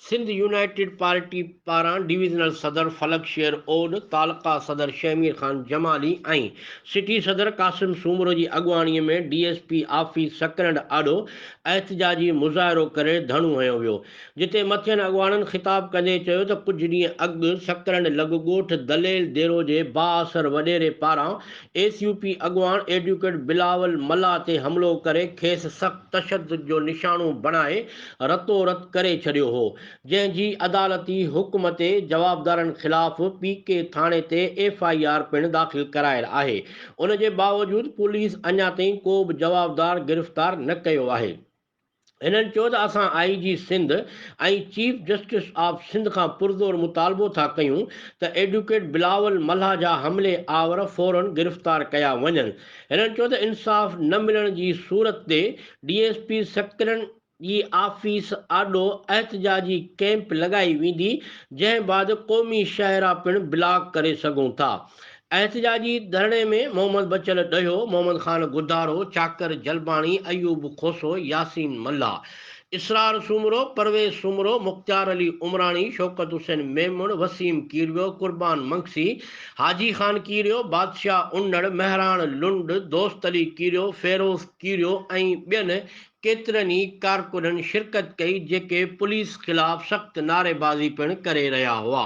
Sindh united party پاران divisional صدر فلڪ شير اوڏ، تعلقه صدر شهمير خان جمالي ۽ سٽي صدر قاسم سومرو جي اڳواڻي ۾ D S P office Sakrand آڏو احتجاجي مظاهرو ڪري ڌرڻو هنيو ويو، جتي مٿين اڳواڻن خطاب ڪندي چيو ته ڪجهه ڏينهن اڳ سڪرنڊ لڳ ڳوٺ دليل ديرو جي بااثر وڏيري پاران ايس يو پي اڳواڻ ايڊوڪيٽ بلاول ملاح تي حملو ڪري کيس سخت تشدد جو نشانو بڻائي رتو رت ڪري ڇڏيو هو، جنهن جي عدالتي حڪم تي جوابدارن خلاف پي ڪي ٿاڻي تي ايف I R پڻ داخل ڪرايل آهي، ان جي باوجود پوليس اڃا تائين ڪو به جوابدار گرفتار نه ڪيو آهي. هنن چيو ته اسان I G Sindh ۽ chief justice of Sindh کان پرزور مطالبو ٿا ڪيون ته ايڊوڪيٽ بلاول ملاح جا حملي آور فورن گرفتار ڪيا وڃن. هنن چيو ته انصاف نه ملڻ جي صورت تي ڊي ايس پي سڪرنڊ جي آفيس آڏو احتجاجي ڪئمپ لڳائي ويندي جنهن بعد قومي شاهراهه پڻ بلاڪ ڪري سگهون ٿا. احتجاجي ڌرڻي ۾ محمد بچل ڏهيو، محمد خان گدارو، چاڪر جلباڻي، ايوب کوسو، ياسين ملاح، اسرار سومرو، پرويز سومرو، مختيار علي عمراڻي، شوڪت حسين ميمڻ، وسيم ڪيريو، قربان منگسي، حاجي خان ڪيريو، بادشاهه انڙ، مهراڻ لنڊ، دوست علي ڪيريو، فيروز ڪيريو ۽ ٻين ڪيترن ئي ڪارڪنن شرڪت ڪئي جيڪي پوليس خلاف سخت نعريبازي پڻ ڪري رهيا هئا.